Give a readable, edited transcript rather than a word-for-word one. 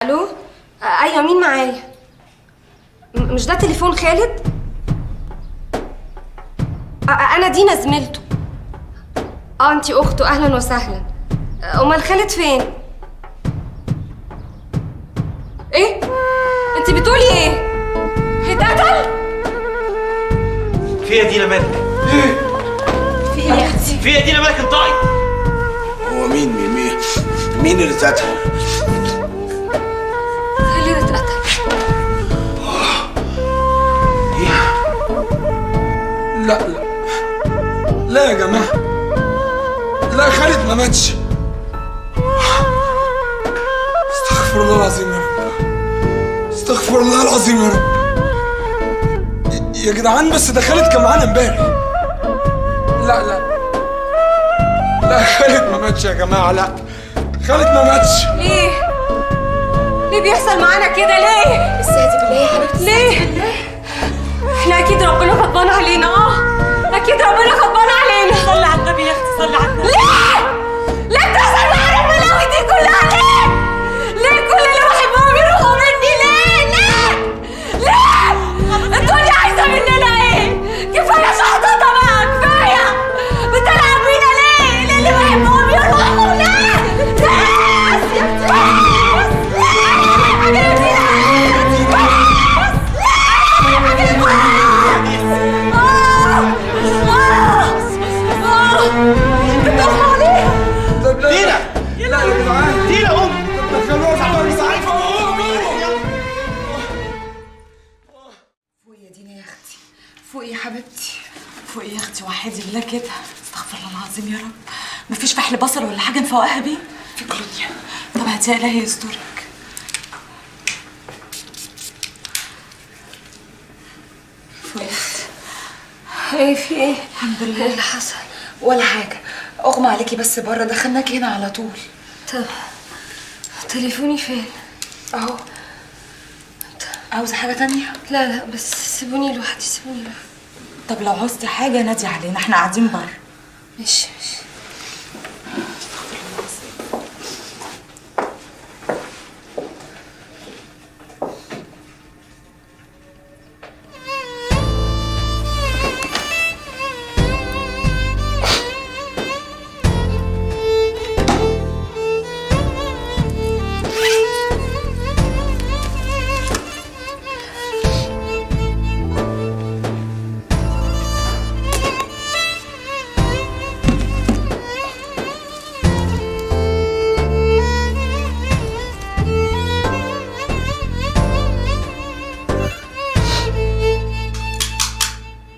الو، ايوه، مين معايا؟ مش ده تليفون خالد؟ انا دينا زميلته. اه، انتي اخته، اهلا وسهلا. امال خالد فين؟ ايه؟ انتي بتقولي ايه؟ اتقتل؟ في يا دينا مالك؟ في ايه يا اختي؟ في يا دينا مالك انطقي. هو مين مين مين مين اللي اتقتل؟ خالد اتقتل. لا لا لا يا جماعة، لا، خالد ما ماتش. استغفر الله العظيم يا رب، استغفر الله العظيم يا رب. يا جدعان، بس ده خالد كان معانا امبارح. لا لا لا، خالد ما ماتش يا جماعة، لا، خالد ما ماتش. ليه؟ ليه بيحصل معانا كده ليه؟ استهدي بالله يا حبيبتي. ليه؟ احنا اكيد ربنا غضبان علينا. اكيد ربنا غضبان علينا. صلي على النبي يا اختي، صلي على النبي. ليه؟ ليه بتحصل معانا البلاوي دي كلها؟ ليه؟ ليه كل اللي بحبهم يروحوا مني؟ ليه؟ ليه؟ ليه؟ الدنيا عايزة مننا ايه؟ كفاية شحططة بقى، كفاية. بتلعب بينا ليه؟ ليه اللي بحبهم يروحوا؟ ليه؟ ليه؟ بس يا اختي، بس. ليه؟ حبيبتي، بس. ليه؟ حبيبتي. آه. آه. آه. بتغمى عليها. طب لا. دينا. لا يا جدعان. دينا قوم. طب دخلوها في الإسعاف، هو جوه. فوقي يا دينا يا اختي، فوقي يا حبيبتي. فوقي يا اختي، وحدي بالله كده. استغفر الله العظيم يا رب. مفيش فحل بصل ولا حاجة نفوقها بيه؟ في كولونيا. طب هاتيها، الهي يسترك. فوقي يا اختي. ايه؟ في ايه؟ الحمد لله. ايه اللي حصل؟ ولا حاجة، اغمى عليكي بس بره، دخلناكي هنا على طول. طب تليفوني فين؟ اهو. عاوزة حاجة تانية؟ لا لا، بس سيبوني لوحدي، سيبوني لوحدي. طب لو عوزتي حاجة نادي علينا، احنا قاعدين بره. ماشي ماشي.